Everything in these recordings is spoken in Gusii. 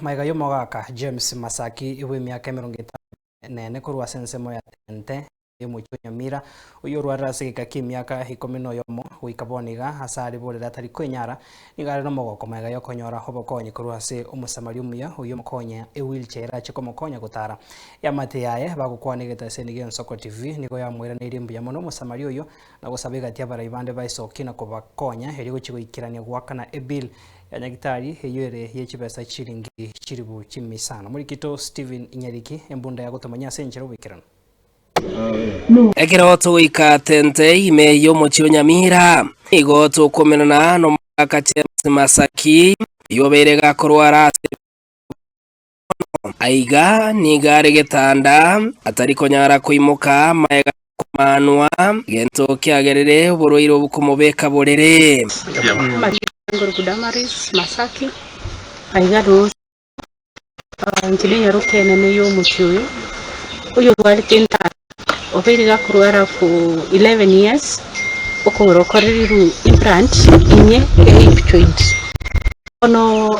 Magega y'omogaka James Masaki bw'emiaka 54 korwa ase ensemo ya Tente y'omochie o Nyamira, oyio orwarire ase egeka ki'emiaka ikomi na oyomo goika bono iga ase are borere atari kwenyara, nigo are nomogoko magega y'okonyora obokonyi korwa ase omosamaria omuya oyio omokonye ewheelchair erache komokonya gotara. Eamate yaye bagokwana egetaseni gi'Ensoko TV nigo yamoiraneirie mbuya mono omosamaria oyio na gosaba egati abarai bande baesokie na kobakonya erio gochia goikerania goakana ebill ya nyagitari eyio ere ye chibesa chiringi chiribu chimisano. Morikito Stephen Nyariki embunda ya gotomanya ase enchera oboikeranu. Ekero togoika tente ime y'omochie o Nyamira, nigo tokomenana nomogaka James Masaki, oyio obeire gakorwara ase mono. Aiga nigo are getanda, atari konyara koimoka magega y'okomaanwa, egento kiagerire oborwaire obo komobeka borere. Ngoroku Damaris Masaki, aiga noo Inche nenyaroke enene y'omochie oyo, oyorwarete entaro, obeire gakorwara for 11 years, okogoro okorerirwe implant inye e hip joint. Bono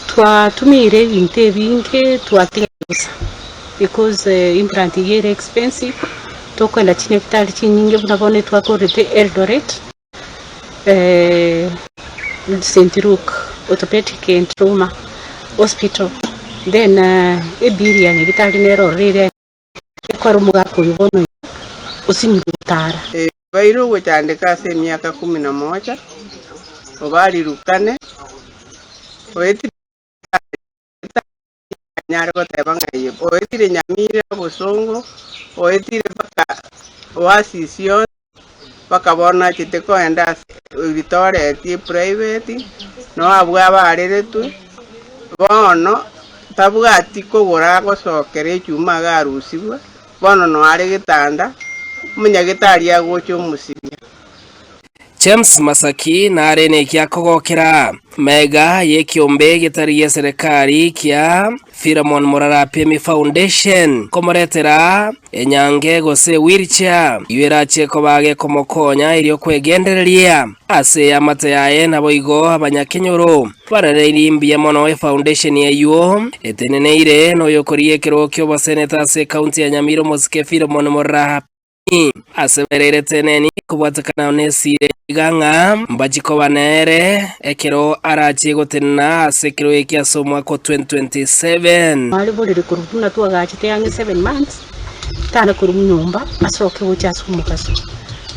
twatumiire ebinto ebinge twatiga bosa because implant eyio ere expensive, tokogenda chinyagitari chinyinge buna bono etwakorete Eldoret. St. Luke Orthopedic and Trauma Hospital, then ebill ya nyagetari nere ororo ere ekore omogaka oyo bono iga osinyire gotara. Obaire ogochandeka ase emiaka kumi na moja, obarirukane, oetire Anyare goteba ng'a eye oetire Nyamira obosongo, oetire mpaka Oasis yonsi, mpaka bono achete koenda ase ebitoreti eprivate, noo abwo abareretwe, bono tabwati kogora agosokera echuma iga arusigwe, bono noo are getanda, omonyagetari agocha omosibia. James Masaki nare neki akogokera mega y'ekiombe getari gi'eserekari kia Philemon Morara-Pemi Foundation komoretera enyange gose wheelchair eyio erache koba gekomokonya erio kwegendereria ase eamate yaye naboigo abanyakenyoro barareiri mbuya mono efoundation eyio eteneneire noyokorigia ekerogo ki'oboseneta ase ekaunti ya Nyamira omosike Philemon Morara-Pemi. Ase baereire teneni kobwatekana nesiira iga ng'a mbachie koba nere ekero arachie gotenena ase ekero eke ase omwaka o 2027. Are borere korwa buna twagachete ang'e seven months, tana korwa nyomba asoke gocha ase omogaso.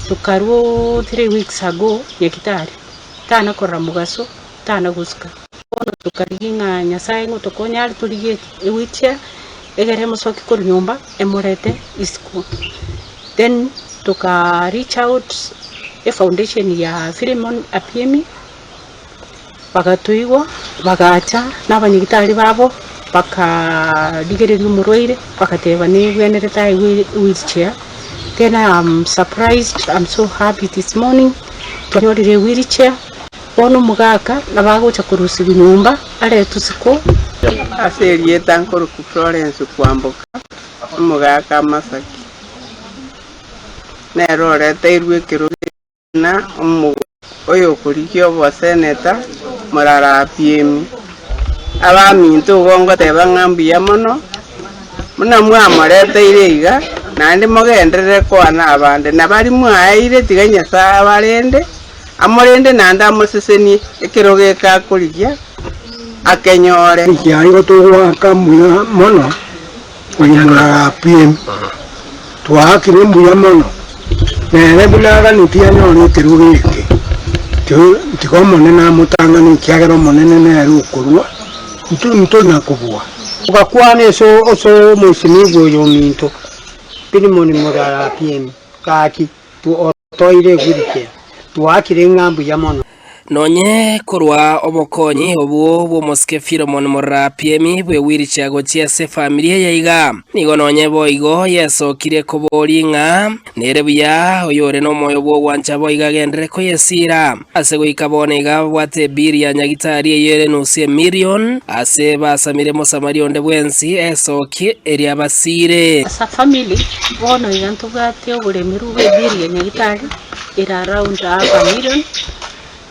Tokarwa 3 weeks ago Nyagitari, tana korora mogaso, tana gosuka. Bono tokarigia ng'a Nyasaye ngotokonya are torigie ewheelchair, egere emosoki korwa nyomba emorete isiko. Then toka reach out efoundation ya Philemon Apiemi, bagatoigwa bagacha na abanyagitari babo bakarigereria omorwaire bagateba nebwenerete aegwe ewheelchair. Then I am surprised, I'm so happy this morning, twanyorire ewheelchair. Bono omogaka nabo agocha korusigwa nyomba aretwe isiko. Ase erieta nkorokwa Florence Kwamboka, omogaka Masaki, nere oreteirwe ekerogo na oyokorigia oboseneta Morara-Apiemi. Abaminto igo ngoteba ng'a mbuya mono, buna mwamoreteire iga, naende mogenderere koa nabande, na baria mwaeire tiga Nyasae abarende. Amorende naende amosesenie, ekerogo eke akorigia akenyore. Ekiagera togoaka mbuya mono konyora PM, twaakire mbuya mono, nere buna aganetie anyore ekerogo eke, tiga Omonene amotang'ane ekiagera Omonene nere okorua, intwe ntori na kobua. Ogakwana ase omoisinigwa oyo ominto, Pilimoni morara PM, gaki, Toire egwirikia, twaakire ng'a mbuya mono. Nonye korwa obokonyi obwo bw'omosike Philemon Morara-Apiemi bw'ewheelchair gochia ase efamiri eye iga, nigo nonye boigo yesokirie koboria ng'a nere buya oyore nomoyo bw'ogwancha boigo agenderere koyesiira. Ase goika bono iga babwate ebill ya nyagitari eyio ere nusu emilion ase basamire Mosamaria onde bwensi esokie erio abasiire. As a family, bono iga ntobwate oboremerwa bwe bill ya nyagitari ere around half a million.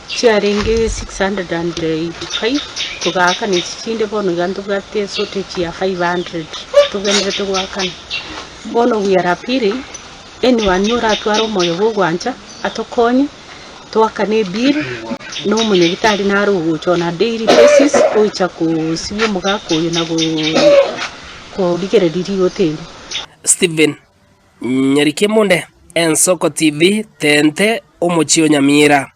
Chiarenge 685 togaakana echi chinde bono iga ntobwate eshortage ya 500 togenderete goakana. Bono we are appealing anyone oratware omoyo bwa ogwancha atokonye toakane ebill na omonyagitari nare ogocha on a daily basis oicha kosibia omogaka oyo na korigereria rigota erio. Stephen Nyarikemunde, Ensoko TV, Tente, omochie o Nyamira.